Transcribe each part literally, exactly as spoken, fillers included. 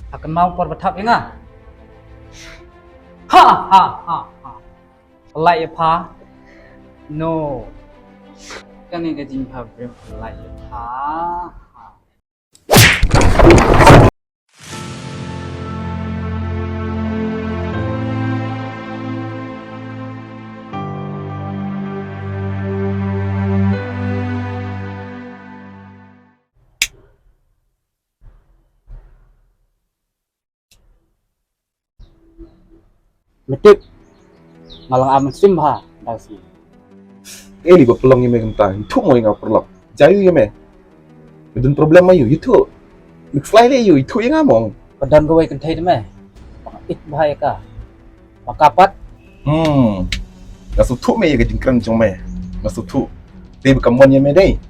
Ha kynmaw por ba thap ïa nga. Ha ha ha ha. Pynlait ïa pha. No. Kane ka jingpha briew pynlait ïa pha. Me tip, nga la ngam mynsiem bha da ka sngi. Eli ba pynlong ïa me kumta, ïathuh mo ïa nga paralok. Jia ïa me. Me don problem ma ïu, ïathuh. Me khuslai leh ïu, ïathuh ïa nga mo. Ka don kawei kynthei te me. Ba nga ïeit bha ïa ka. Ba ka pat. Hmm. Nga sngewthuh me ïa ka jingkren jong me. Nga sngewthuh. Dei ba ka mon ïa me dei.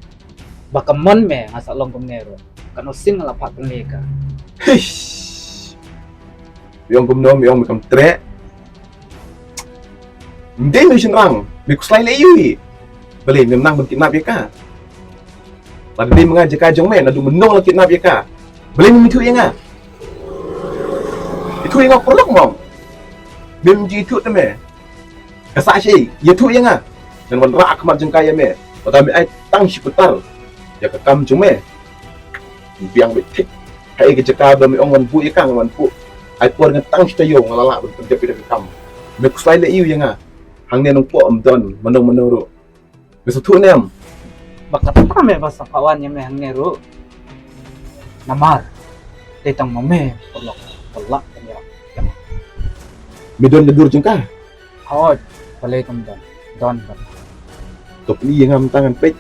Ba ka mon me nga sa long kumne ruh. Katno sien nga la phah pynleh ïa ka. Hish. Me ong kumno, me ong me kam treh. Ym dei me shynrang, me khuslai leh ïu hi. Balei mem nang ban kidnap ïa ka? Lada dei ma nga jaka jong me, naduh mynno la kidnap ïa ka. Balei mem ïathuh ïa nga? Ïathuh ïa nga paralok mo. Mem ju ïathuh te me. Ka sah shi, ïathuh ïa nga. Ngan wanrah khmat jong ka ïa me. Bad me ai tang shi putar ïa ka kam jong me. Biang beit thik. Haei ka jaka ba me ong wan buh ïa ka ngan wan buh. Ai por ngan tang shi taïew nga la lah ban pynjop ïa ka kam. Me khuslai leh ïu ïa nga. Hangne nongpoh ym don mano mano ruh. Me sngewthuh ne em? Ba kata me ba sa phah wan ïa me hangne ruh. Namar dei tang ma me paralok ba lah ban ïarap ïa nga. Me don ka dur jong ka? Hooid, balei kam don? Don bha. To plie ïa nga mynta ngan peit.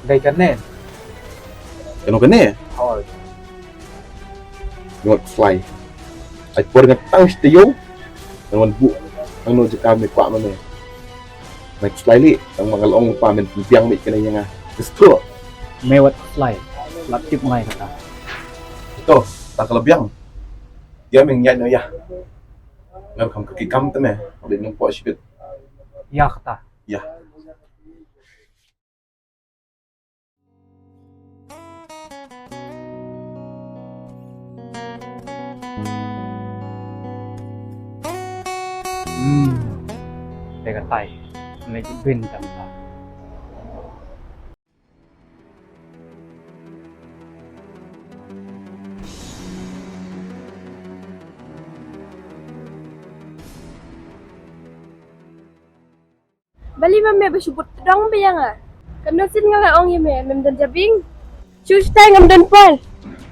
Dei kane. Kano kane? Hooid. Ngan khuslai. Ai por nga tang shi taïew. Ngan wan buh hangno jaka me kwah ma me. Ngan khuslai leh, tang ma nga la ong lypa men pynbiang beit kane ïa nga. Ka stroh. Me wat khuslai. Lap tip ngai kata. To, ta ka la biang. Ïa me ngiat noh ïa. Ngan kham kyrkieh kam te me. Leh nongpoh shibit. Ïa kata. Ïa. Hmm. Te ka tai. Ngi bin tam ta. Balei ma me ba shu bud tdong beit ïa nga? Katno sien nga la ong ïa me, mem don jabieng? Shu shatai ngam don por.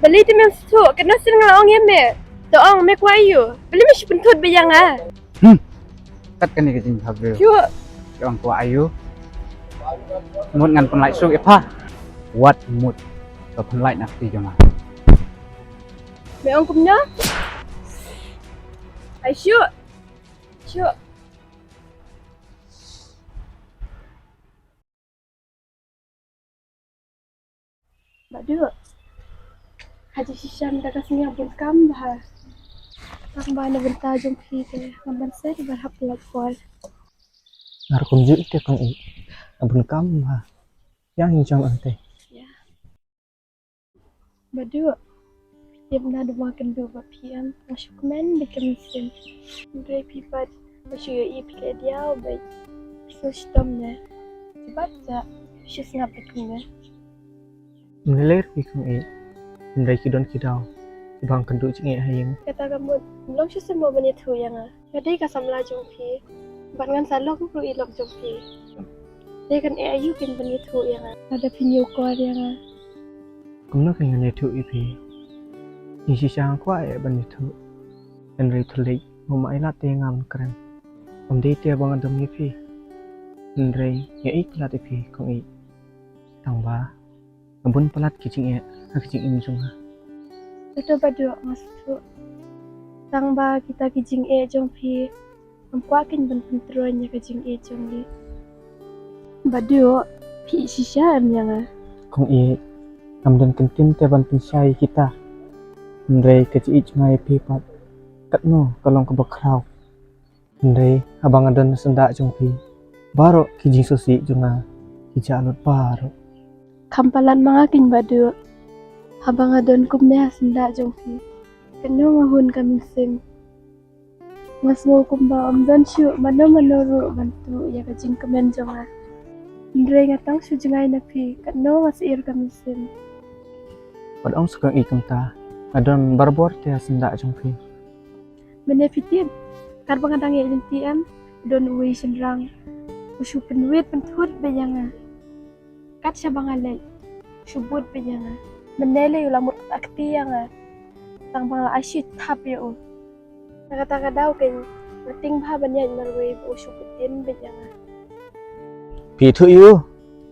Balei te mem sngewthuh, katno sien nga la ong ïa me. To ong me kwah aïu. Balei me shu pynthut beit ïa nga? Hmm. Kat kane ka jingpha briew. Shu. Te ong kwah aïu. Mut ngan pynlait suk ïa pha. Wat mut. To pynlait na kti jong nga. Me ong kumno? Ai shu. Shu. Bah Duh. Ha jingshisha mynta ka sngi nga bun kam bha. Tang ba na bynta jong phi te ngam ban sait ban hap pynlait por. Nga ruh kumjuh te kong ïeit. Nga bun kam bha. Ïa ngi jong ante. Ïa. Bah Duh, phi tip naduh ba nga kynduh ba phi em, nga shu kmen beit ka mynsiem. Hynrei phi pat, nga shu ïohi phi leh diaw beit. Phi sngewshitom ne? Shu bat sa, phi shu sngap beit kumne. Ym lei lei ruh phi kong ïeit. Hynrei ki don ki daw kiba nga kynduh jingeh ha ïing. Kata ka mut, ym long shuh shuh mo ban ïathuh ïa nga. Nga dei ka samla jong phi. Bad ngan sa long ruh i lok jong phi. Te kan eh aïu kin ban ïathuh ïa nga lada phin ïakor ïa nga? Kumno kin ngan ïathuh ïa phi? Jingshisha nga kwah eh ban ïathuh. Hynrei thylliej, mo ma ai lad te ïa nga ban kren. Ym dei te ba nga dom ïa phi. Hynrei nga ïeit palat ïa phi kong ïeit. Tang ba nga bun palat ki jingeh ha ka jingim jong nga. Hato Bah Duh, nga sngewthuh. Tang ba kita ki jingeh jong phi ngam kwah kin ban pyntroiñ ïa ka jingeh jong ngi. Bah Duh, phi ïeit shisha em ïa nga? Kong ïeit, ngam don kyntien te ban pynshai ïa kita. Hynrei ka jingïeit jong nga ïa phi pat katno ka long kaba khraw. Hynrei haba nga don ha syndah jong phi, baroh ki jingsngewsih jong nga ki jah lut baroh. Kham palat ma nga keiñ Bah Duh. Haba nga don kumne ha syndah jong phi, Katno nga hun ka mynsiem. Nga sngew kumba ym don shuh mano mano ruh ban tuh ïa ka jingkmen jong nga. Hynrei nga tang shu jngai na phi, katno nga syier ka mynsiem. Wat ong sngewbha kumta, nga don barabor te ha syndah jong phi. Mynne phi tip, katba nga dang ïaid lynti em, don uwei u shynrang u shu pynwit pynthut beit ïa nga. Kat shaba nga leit, u shu bud beit ïa nga. Mynne lei u la mut akti ïa nga. Tang ba nga la ai shi thap ïa u. Na kata ka daw kein, nga tieng bha ban ïaid marwei ba u shu bud dien beit ïa nga. Phi thuh ïa u?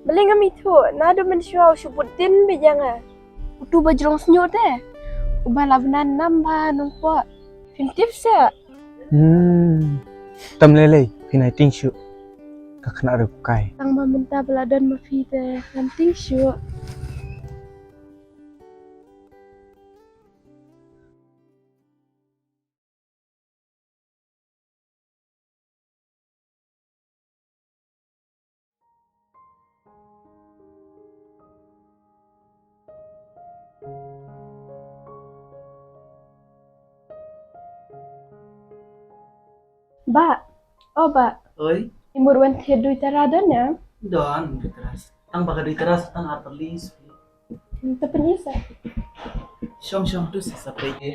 Balei ngam ithuh, naduh mynshuwa u shu bud dien beit ïa nga. Utu ba jrong shñiuh te, uba la bna nam bha ha Nongpoh. Phim tip seh. Hmm. Tam lei lei, phin ai tieng shuh. Ka khynnah riewkai. Tang ba mynta ba la don ma phi te, ngam tieng shuh. Bah, oh bah. Oi. I mut wan thied dui tara don em? Don dui tara. Tang ba ka dui tara sa tang ar tylli. Te pynïaid sa. Shong shong tu sa sa peit hi.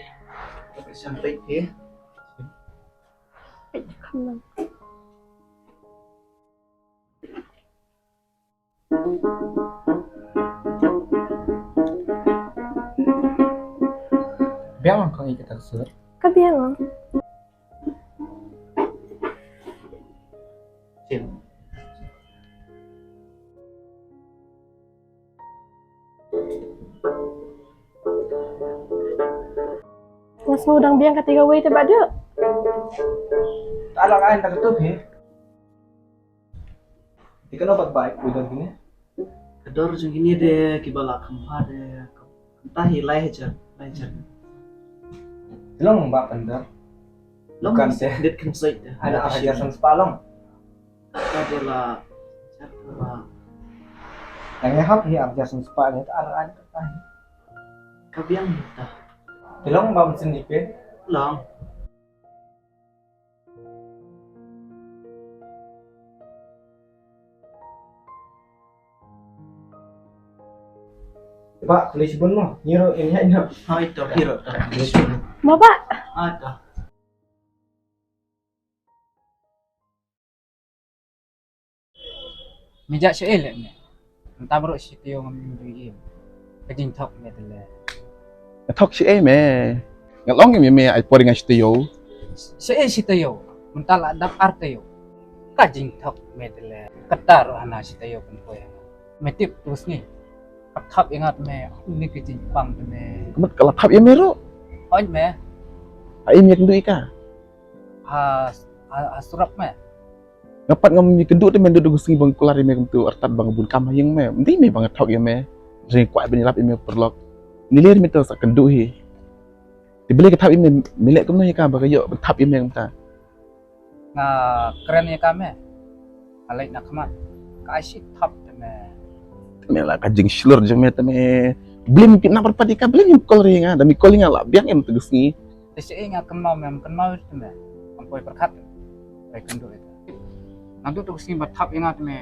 Sa peit hi. Peit kham lang. Biang lang kong i kata ka sur. Ka biang lang. Chin. Nga sngew dang biang kata kawei te ba dei. Ta la ka ai ta ka tup hi. Te kano pat ba ai khuid kine? Ka dor jong kine de kiba la kham bha de. Kumta hi lai hajar, lai hajar. Te long ba pyndor? Long kan te. Dit kan sait de. Ai na ar hajar san spah long. Ka de la hajar ka ba. Tang ïa hap hi ar hajar san spah ne ta ar ar ka ta hi. Ka biang ta. Te long ba mynsiem di pe? Long. Ba, khublei shibun mo. Ngi ruh ïa ngi ïa. Ha, ito, hi ruh, to. Khublei shibun. Mo ba? Ha, to. Me jah shaei leh me? Mynta baroh shi taïew ngam ju ïohi. Ka jingthok me te leh. Nga thok shaei me? Nga ong ïa me ai por ïa nga shi taïew. Shaei shi taïew? Mynta la dap ar taïew. Ka jingthok me te leh. Kata ruh hana shi taïew pynpoi. Me tip tu sngi ka thap ïa nga te me. Ni ka jingpang te me. Ka mut ka la thap ïa me ruh? Hooid me. Ha im ïa kynduh ïa ka? Ha, ha, ha surok me. Nga pat ngam ïakynduh te me, naduh ka sngi ba nga kular ïa me kumta artat ba nga bun kam ha ïing me. Ym dei me ba nga thok ïa me. Hynrei nga kwah ban ïarap ïa me paralok. Ngi leh me to sa kynduh hi. Te balei ka thap ïa me, me leh kumno ïa ka ba ka ïoh ban thap ïa me kumta? Nga kren ïa ka me. Ka leit na khmat. Ka ai shi thap te me. Te me la ka jingshlur jong me te me. Balei me pynap pat ïa ka, balei me call ïa nga, da me call ïa nga la biang em te ka sngi. Te shaei nga kynmaw me, kynmaw te me. Kam poi pyrkhat. Poi kynduh ïa ka. Naduh tu ka sngi ba thap ïa nga te me.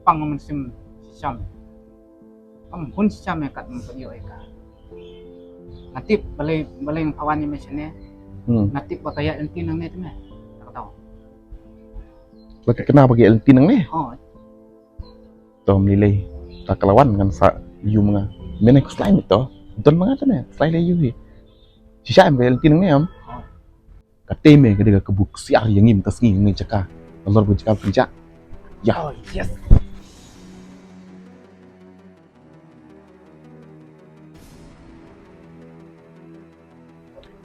Pang mynsiem shisha me. Kam hun shisha me kat me pynïoh ïa ka. Nga tip balei, balei nga wan ïa me shane. Hmm. Nga tip ba ka ïaid lynti nangne te me. Ka taw. Ba ka kena ba ka ïaid lynti nangne? Oh. To ym lei lei. Ta ka la wan ngan sa ïoh ma nga. Me ne khuslai me to. Don ma nga te me. Khuslai lei ïoh hi. Shisha em ka ïaid lynti nangne em. Ka te me ka dei ka kabu ksiar ïa ngi mynta sngi ngi jaka. Ka lor ba jaka ba pynjah. Ïa. Oh, yes.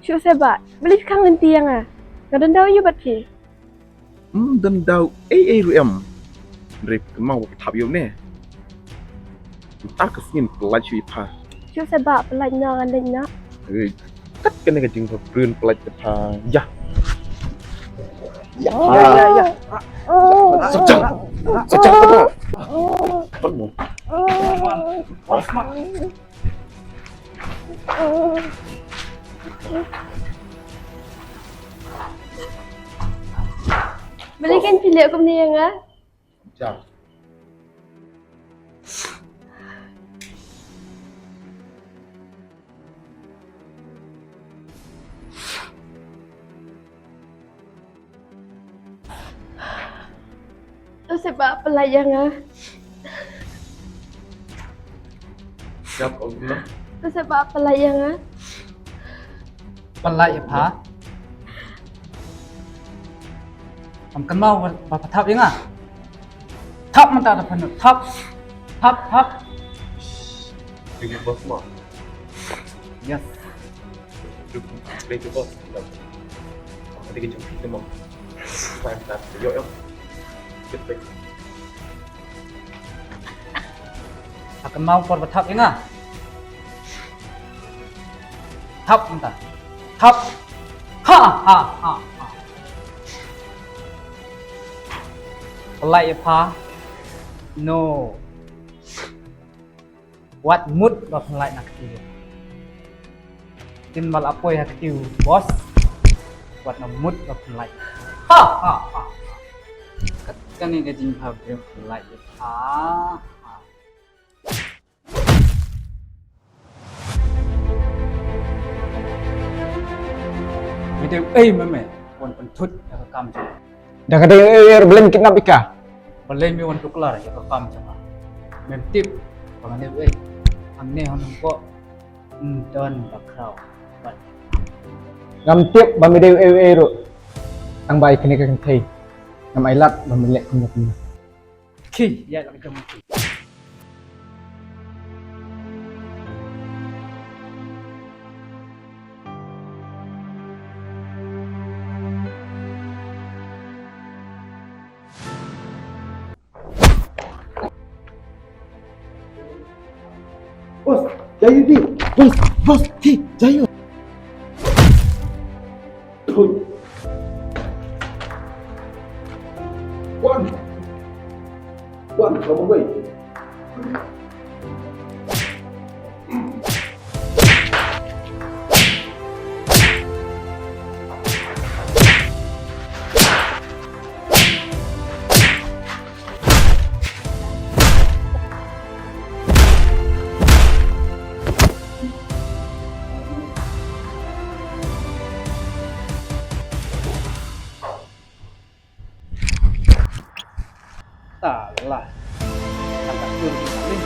Shu se ba, balei phi khang lynti ïa nga? Nga don daw ïa bad phi. Hmm, don daw ei ei ruh em. Hynrei kynmaw ba thap ïa u ne. Mynta ka sngi pynlait shu ïa pha. Shu se ba pynlait noh ngan leit noh. Ei, kat kane ka jingpynlait ka pha. Ïa. Ïa, ïa, ïa, ïa. Sajang. Sajang ka ba. Pat mo. Pat mo. Pat mo. Balei kan phi leh kumne ïa nga? Jam. To seh ba pynlait ïa nga. Jap, Ong Gumno. To seh ba pynlait ïa nga. Pynlait ïa pha. Ngam kynmaw ba, ba pha thap ïa nga. Thap mynta da pha, thap. Thap, thap. Big boss mo. Yes. Big boss. Ada kejap kita mo. Yo, yo. Kita. Pha kynmaw por ba thap ïa nga. Thap mynta. Thap. Ha ha ha ha. Pynlait ïa pha. No. Wat mut ba pynlait na kti. Kin mal apoi ha kti boss. Wat na mut ba pynlait. Ha ha ha. Kat kane ka jingpha briew pynlait ïa pha. Me dei ei me me wan pynthut ïa ka kam jong. Da ka dei ei ei balei me kidnap ïa ka. Balei me wan tuklar ïa ka kam jong. Mem tip ba ngan dei ei. Hangne hon ko. Don ba kraw. Ngam tip ba me dei ei ei ruh. Tang ba ïa kane ka kynthei ngam ai lad ba me leh kumno kumno. Ki, ïa la ka jong ki. Boss, jayu di. Boss, boss, ki, jayu. Thui. Wan. Wan, kamu bai. Ta la. Tang ka tur ki paling.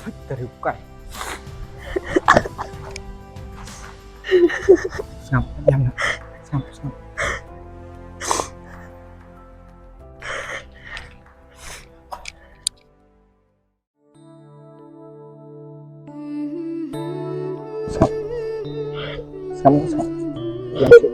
Hei, tariu kai. Sngap, diam na. Sngap, sngap. Sngap. Sngap, sngap. Diam sih.